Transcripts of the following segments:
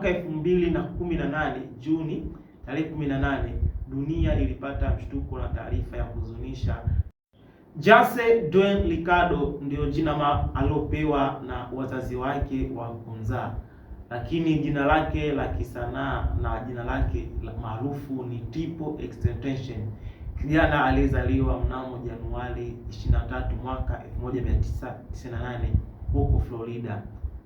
Mwaka 2018 Juni tarehe 18, dunia ilipata mshtuko na taarifa ya kuhuzunisha. Jase Dwayne Ricardo ndio jina aliopewa na wazazi wake wa kumzaa, lakini jina lake la kisanaa na jina lake maarufu ni Triple XXXTentacion, kijana aliyezaliwa mnamo Januari 23 mwaka 1998 huko Florida,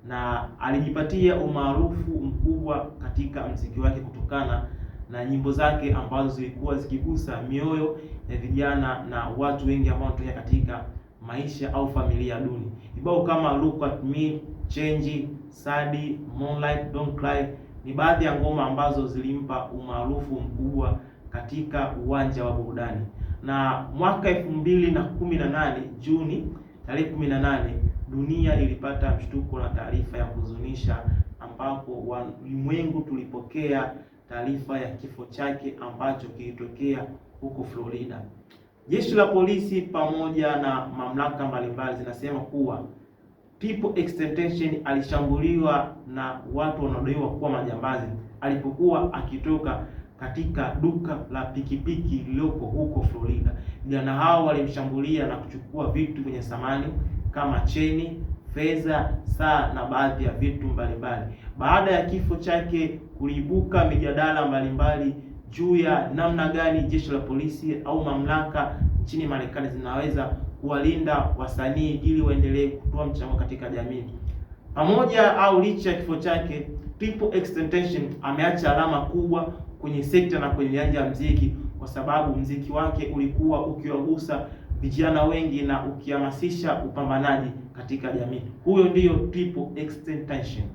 na alijipatia umaarufu mkubwa katika mziki wake kutokana na nyimbo zake ambazo zilikuwa zikigusa mioyo ya vijana na watu wengi ambao wanatokea katika maisha au familia duni. Vibao kama Look at Me, Change, Sadie, Moonlight, Don't Cry ni baadhi ya ngoma ambazo zilimpa umaarufu mkubwa katika uwanja wa burudani. Na mwaka 2018 Juni tarehe 18, dunia ilipata mshtuko na taarifa ya kuhuzunisha, ambapo walimwengu tulipokea taarifa ya kifo chake ambacho kilitokea huko Florida. Jeshi la polisi pamoja na mamlaka mbalimbali zinasema kuwa Triple XXXTentacion alishambuliwa na watu wanaodaiwa kuwa majambazi alipokuwa akitoka katika duka la pikipiki lililoko huko Florida. Vijana hao walimshambulia na kuchukua vitu vyenye thamani kama cheni, fedha, saa na baadhi ya vitu mbalimbali. Baada ya kifo chake kuliibuka mijadala mbalimbali juu ya namna gani jeshi la polisi au mamlaka nchini Marekani zinaweza kuwalinda wasanii ili waendelee kutoa mchango katika jamii. Pamoja au licha ya kifo chake, Triple XXXTentacion ameacha alama kubwa kwenye sekta na kwenye nyanja ya mziki, kwa sababu mziki wake ulikuwa ukiwagusa vijana wengi na ukihamasisha upambanaji katika jamii. Huyo ndiyo Triple XXXTentacion.